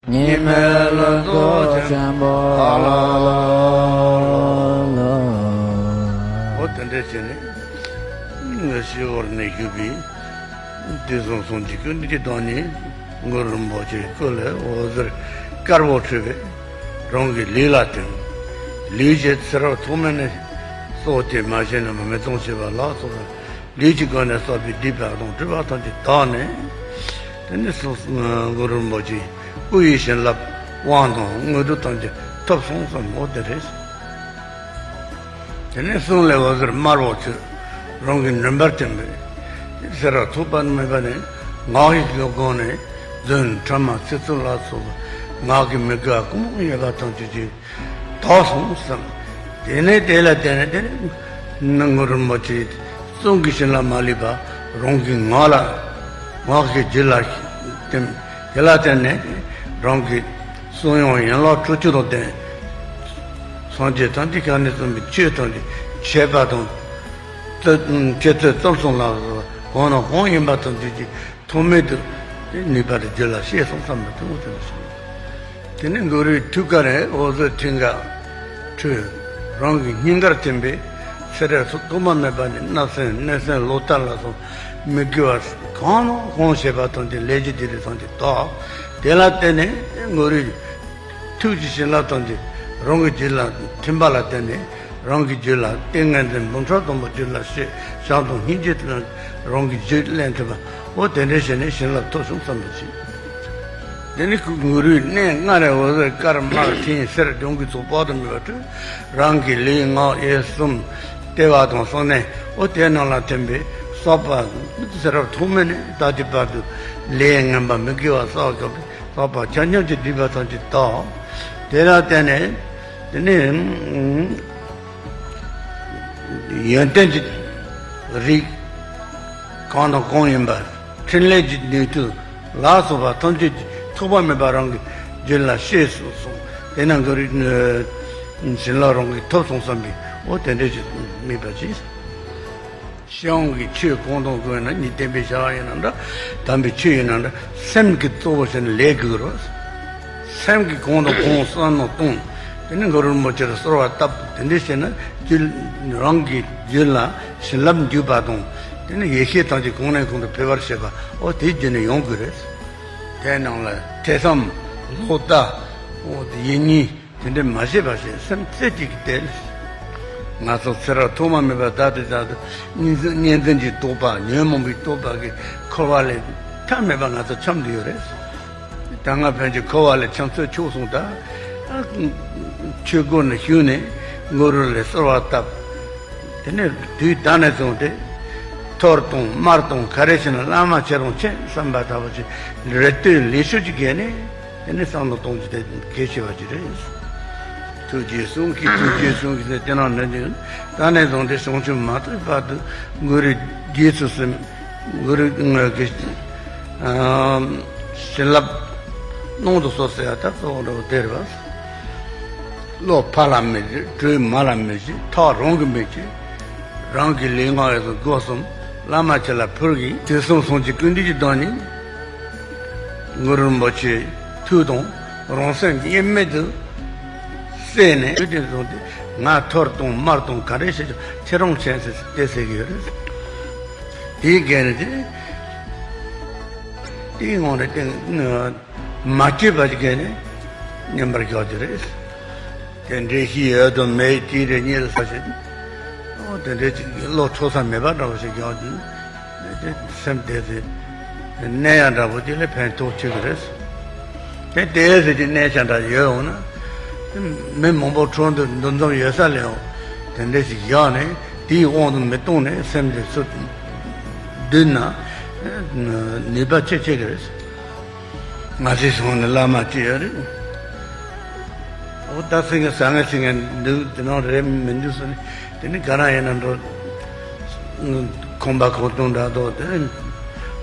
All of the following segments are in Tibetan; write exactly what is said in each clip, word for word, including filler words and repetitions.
ཉི་མའི་ལྷུན་པོ་ཆེན་པོ་ལ་ལ་ལ། འོ་དེ་འདྲ་བྱས་ནས་ངས་ཤི་བོར་ནས་བཞུགས་པའི་དུས་གསུམ་སངས་རྒྱས་ཀུན་གྱི་བདག་ཉིད་གུ་རུ་རིན་པོ་ཆེའི་སྐུ་ལས་འོད་ཟེར་དཀར་པོ་འཕྲོས་པས་རང་གི་ལུས་ལ་ཐིམ། ལུས་ཀྱི་ཚེ་རབས་ཐོག་མེད་ནས་སོགས་ཀྱི་མ་ཤེས་ན་མི་གཙང་བྱས་པ་ལ་སོགས་པ། ལུས་ཀྱི་སྒོ་ནས་བསགས་པའི་སྡིག་པ་དང་སྒྲིབ་པ་ཐམས་ཅད་དག་ནས། དེ་ནས་གསུང་གུ་རུ་རིན་པོ་ཆེའི་སྐུ་ཡི་བྱིན་རླབས་དབང་དང་དངོས་གྲུབ་ཐམས་ཅད་ཐོབ་སོང་བསམ། འོ་དེ་རེད། དེ་ནས་གསུང་ལས་འོད་ཟེར་དམར་པོ་འཕྲོས། རང་གི་མགྲིན་པར་ཐིམ་པས་ཚེ་རབས་ཐོག་མ་མེད་པ་ནས་ངག་གི་སྒོ་ནས་རྫུན་ཕྲ་མ་ཚིག་རྩུབ་ལ་སོགས་པ་ངག་གི་མི་དགེ་བ་ཀུན་ཡོད་པ་ཐམས་ཅད་ཀྱི། དག་སོང་བསམ། དེ་ནས་དེ་ལ་བརྟེན་ནས་དེ་ནས་གུ་རུ་རིན་པོ་ཆེའི་གསུང་གི་བྱིན་རླབས་མ་ལུས་པ་རང་གི་ངག་ལ། ངག་གི་རྒྱུད་ལ་བསྟིམ། དེ་ལ་བརྟེན་ནས་རང་གི་གསུང་དབྱངས་ཡན་ལག་དྲུག་ཅུ་དང་ལྡན། སངས་རྒྱས་ཐམས་ཅད་གང་ནས་གསུངས་པའི་ཆོས་ཐམས་ཅད་འཆད་པ་དང་། ཅི་ཅི་ཚོད་རྩོམ་གསུམ་ལ་གང་ན་གང་ཡིན་པ་ཐམས་ཅད་ཀྱི། ཐོགས་མེད་དུ་ནུས་པ་དང་རྒྱུད་ལ་ཤེས་སོང་བསམ་པའི་ཐུགས་དེ་ལ་ཞུགས། དེ་ནས་གུ་རུའི་ཐུགས་ཀ་ནས་འོད་ཟེར་མཐིང་ག་འཕྲོས། རང་གི་སྙིང་གར་ཐིམ་པས་ཚེ་རབས་ཐོག་མ་མེད་པ་ནས་བརྣབ་སེམས་གནོད་སེམས་ལོག་ལྟ་ལ་སོགས་མི་དགེ་བ་གང་ན་གང་བྱས་པ་ཐམས་ཅད་ལས་ཀྱི་སྡིག་སྒྲིབ་ཐམས་ཅད་དག། དེ་ལ་བརྟེན་ནས་གུ་རུའི་ཐུགས་ཀྱི་བྱིན་རླབས་ཐམས་ཅད་རང་གི་རྒྱུད་ལ་ཐིམ་པ་ལ་བརྟེན་ནས། རང་གི་རྒྱུད་ལ་ཏིང་ངེ་འཛིན་འབུམ་ཕྲག་དང་པོ་རྒྱུད་ལ་སྐྱེས། བྱམས་དང་སྙིང་རྗེ་དང་རང་གི་རྒྱུད་ལ་ཐིམ་པ། འོ་དེ་འདྲ་བྱས་ནས་བྱིན་རླབས་ཐོབ་བྱུང་བསམ་པ་བྱེད། དེ་ནི་གུ་རུའི་གནས་ལྔ་རེ་འོད་ཟེར་དཀར་དམར་མཐིང་སེར་ལྗང་གུ་ཚོགས་དཔག་ཏུ་མེད་པ་འཕྲོས། རང་གི་ལུས་ངག་ཡིད་གསུམ་ལྟེ་བ་དང་གསུང་ནས། འོ་དེ་རྣམས་ལ་ཐིམ་པས་བསགས་པ་ཚེ་རབས་ཐོག་མེད་ནས་ད་ལྟའི་བར་དུ་ལས་ངན་པ་མི་དགེ་བ་བསགས་བསགས་པའི་བསགས་པ་ཆ་མཉམ་གྱི་སྒྲིབ་པ་ཐམས་ཅད་དག། དེ་ལ་བརྟེན་ནས། དེ་ནས་ཡོན་ཏན་གྱི་རིགས་གང་དང་གང་ཡིན་པ། ཕྲིན་ལས་ཀྱི་ནུས་མཐུ་ལ་སོགས་པ་ཐམས་ཅད་ཀྱི་ཐོགས་པ་མེད་པ་རང་གི་རྒྱུད་ལ་ཤེས་སོང་། དེ་ན་གུ་རུའི་བྱིན་རླབས་རང་གིས་ཐོབ་སོང་བསམ་པའི། འོ་དེ་འདྲ་ཞིག་དམིགས་པ་བྱས། སྤྱི་ཡོངས་ཀྱི་ཆོས་གང་དང་གང་ཡིན་ན་ནི། བསྟན་པའི་བྱ་བ་ཡིན་ན་འདྲ། དམ་པའི་ཆོས་ཡིན་ན་འདྲ། སེམས་ཀྱི་གཙོ་བོ་བྱས་ནས་ལས་དགོས་རོ། སེམས་ཀྱི་གང་དང་གང་བསམ་མནོ་གཏོང་། དེ་ནི་གུ་རུ་རིན་པོ་ཆེ་ལ་གསོལ་བ་བཏབ། དེ་འདྲ་བྱས་ན་རྒྱུད། རང་གི་རྒྱུད་ལ་བྱིན་རླབས་འཇུག་པ་དང་། དེ་ནི་ཡེ་ཤེས་ཐམས་ཅད་གང་ནས་གང་དུ་འཕེལ་བར་བྱེད་པ། འོ་དེའི་རྒྱུད་ནས་ཡོང་དགོས་རེད། དེ་ནང་ལ་ཐོས་བསམ་ལོག་ལྟ། འོ་དེ་ཡིད་གཉིས། དེ་འདྲ་མ་བྱེད་པ་ཞིག་སེམས་རྩེ་གཅིག་གིས་གཏད། ང་ཚོ་ཚེ་རབས་ཐོག་མ་མེད་པ་ད་ལྟའི་ཆར་དུ་གཉིས་འཛིན་གཉིས་འཛིན་གྱི་རྟོག་པ། ཉོན་མོངས་པའི་རྟོག་པ་གིས་འཁོར་བ་ལས་ཐར་མེད་པ་ང་ཚོ་འཁྱམས་བསྡད་ཡོད་རེད། ད་སྔ་ཕན་གྱི་འཁོར་བ་ལས་འཁྱམས་ཚོད་ཆོག་སོང་། ད་ཆོས་སྒོ་ནས་ཞུགས་ནས་གུ་རུ་ལ་གསོལ་བ་བཏབ། དེ་ནས་དུས་ད་ནས་བཟུང་སྟེ་ཐོར་དང་དམར་དང་ག་རེ་བྱས་ན་བླ་མ་ཁྱེད་རང་མཁྱེན་བསམ་པ་ལྟ་བུ་ཞིག་རེ་ལྟོས་ལེགས་ཤོས་ཅིག་བརྒལ་ནས། དེ་ནས་བསམ་བློ་གཏོང་རྒྱུ་དེ་གལ་ཆེ་བ་ཅིག་རེད། ཐུགས་རྗེས་གསུང་གིས་ཐུགས་རྗེས་གསུང་གིས་ཟེར་དེ་ནང་ནས་འདི་ད་ནས་བཟུང་སྟེ་བྱང་ཆུབ་མ་ཐོབ་བར་དུ་གུ་རུའི་རྗེས་སུ་ཟིན། གུ་རུ་ངོས་ཀྱི་བྱིན་རླབས་གནང་དུ་གསོལ་ཟེར་ཡ་ད་གཙོ་བོ་འདྲ་བོ་དེ་རེད་པ། བློ་ཕར་ལ་མི་བྱེད། གྲོས་མར་ལ་མི་བྱེད། ཐག་རང་གིས་མི་བཅད། རང་གི་ལུས་ངག་ཡིད་གསུམ་སྒོ་གསུམ་བླ་མ་ཁྱེད་ལ་ཕུལ་གི། དུས་གསུམ་སངས་རྒྱས་ཀུན་འདུས་ཀྱི་བདག་ཉིད་གུ་རུ་རིན་པོ་ཆེའི་ཐུགས་དང་རང་སེམས་དབྱེར་མེད་དུ་བསྲེས་ནས། དུས་དེ་བཟུང་སྟེ་ང་ཐོར་དང་དམར་དང་ག་རེ་བྱེད་ཀྱང་ཁྱེད་རང་མཁྱེན་ཟེར་དེ་ཟེར་གྱི་ཡོད་རེད། དེའི་འགན་རེད་དེ། དེའི་ངང་ནས་དེ། མ་བཅོས་པ་ཞིག་བྱས་ནས་མཉམ་པར་བཞག་རྒྱུ་རེད། དེ་འདྲའི་ཤི་ཡོད་དུ་མེད་ཅི་རེད་གཉིས་ལ་ས་ཞིག་འོ་དེ་འདྲའི་ཅིག་བློ་འཕྲོག་ས་མེད་པ་འདྲ་བ་ཞིག་བཞག་རྒྱུ། དེ་སེམས་དེ་ཚེ་གནས་ཡ་འདྲ་པོ་དེ་ལས་ཕན་ཐོགས་ཆེ་གི་རེད། དེ་དེའི་ཟེར་གྱི་གནས་ཆ་འདྲ་ཡོད་འོང་ན། མི་མང་པོ་འཕྲོག་འདུ་འདུ་འཛོམས་ཡོད་ས་ལས་འོང་། དེ་འདྲ་ཞིག་བཞག་ནས་དེའི་དབང་དུ་མི་གཏོང་ནས་སེམས་དེ་ཚུར་བསྡུས་ན་ནུས་པ་ཆེ་ཆེ་གི་རེད། ང་ཚོའི་སོང་ནས་བླ་མ་ཅི་ཡོད་རེད། འོ་ད་སེང་གེ་ཟ་ངེ་སེང་གེ་འདུག་དེ་ནང་རེད་མི་འདུག་ཟེར་ནས་དེ་ནི་ག་རང་ཡིན་ན་འགྲོ། ཁང་པ་གང་སྟོང་འདྲ་དོ་དེ་ནི་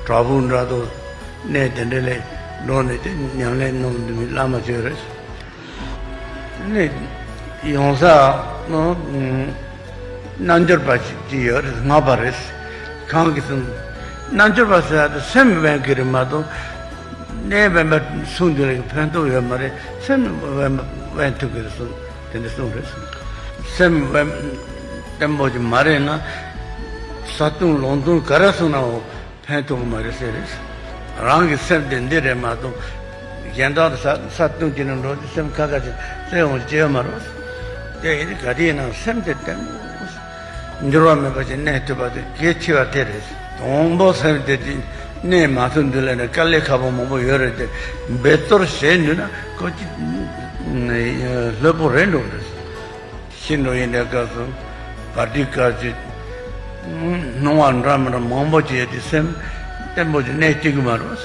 བྲག་ཕུག་འདྲ་དོ་གནས་དེ་འདྲ་ལས་འགྲོ་ནས་དེ་ཉམས་ལེན་གནང་འདུག་མི་བླ་མ་ཅི་ཡོད་རེད། ནི་ཡོང་ས་ནི་རྣལ་འབྱོར་པ་ཅིག་ཅིག་ཡོད་རེད། སྔགས་པ་རེད། གང་གི་སེམས་རྣལ་འབྱོར་པ་ཟེར་ཡ་དེ་སེམས་དབེན་གྱི་རེད་མ་གཏོགས་ གནས་དབེན་པ་གསུང་འདི་ལ་ཕན་ཐོགས་ཡོད་མ་རེད། སེམས་དབེན་པ་དབེན་ཐུབ་ཀྱི་རེད་གསུངས། དེ་འདྲ་གསུངས་རེད་གསུངས། སེམས་དབེན་བརྟན་པོ་ཅིག་མ་རེད་ན། བཟའ་བཏུང་ལུང་སྟོན་ག་རེ་གསུངས་ནའང་ཕན་ཐོགས་ཀྱི་མ་རེད་ཟེར་རེད། རང་གི་སེམས་དེ་འདི་རེད་མ་གཏོགས། གཞན་དག་ལ་བཟའ་བཟའ་བཏུང་བྱས་ནས་འགྲོ་དུས་སེམས་ཁ་ཁ་ཅིག་བཙལ་འོང་ཅེས་མ་རེད། དེ་ཡིན་ག་དེ་ཡིན་ན་སེམས་དེ་བརྟན་པོ། འགྱུར་བ་མེད་པ་ཞིག་གནས་ཐུབ་པ་དེ་གལ་ཆེ་བ་དེ་རེད། དང་པོ་སེམས་དེ་གཅིག་གནས་མ་ཐུབ་དུས་ལ་ནི་དཀའ་ལས་ཁག་པོ་མང་པོ་ཡོད་རེད་དེ། འབད་རྩོལ་བྱས་ནུས་ན་ཁོ་གཅིག་ལྷོད་པོ་རེད་འགྲོ་རེད། ཤི་འགྲོ་ཡིན་པའི་སྐབས་སུ་བར་དུས་སྐབས་ཀྱི་སྣང་བ་འདྲ་མི་འདྲ་མང་པོ་བྱས་ཏེ་སེམས་བརྟན་པོ་ཞིག་གནས་ཐུབ་ཀྱི་མ་རེད།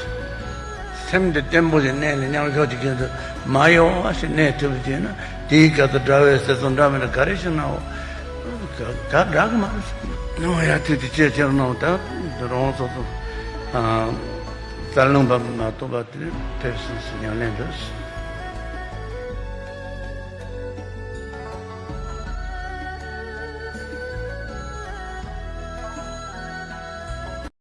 སེམས་དེ་བརྟན་པོ་ཞིག་གནས་ལ་མཉམ་ཞུགས་ཀྱི་རྒྱུན་དུ་མ་གཡོ་བ་ཞིག་གནས་ཐུབ་པ་བྱས་ན། དེའི་སྐབས་སུ་དགྲ་བོའི་ཟས་སོགས་འདྲ་མི་འདྲ་ག་རེ་ཞིག་ནའང་ག་ག་འདྲ་གི་མ་རེད། སྣང་བ་ཡར་ཐོན་དེ་ཅིའི་ཕྱིར་ནའང་ད་རང་སོ་སོ་རྩ་རླུང་པ་མ་གཏོགས་པ་དེ་ཕེབས་སོང་ཟེར་ཉམས་ལེན་འདུག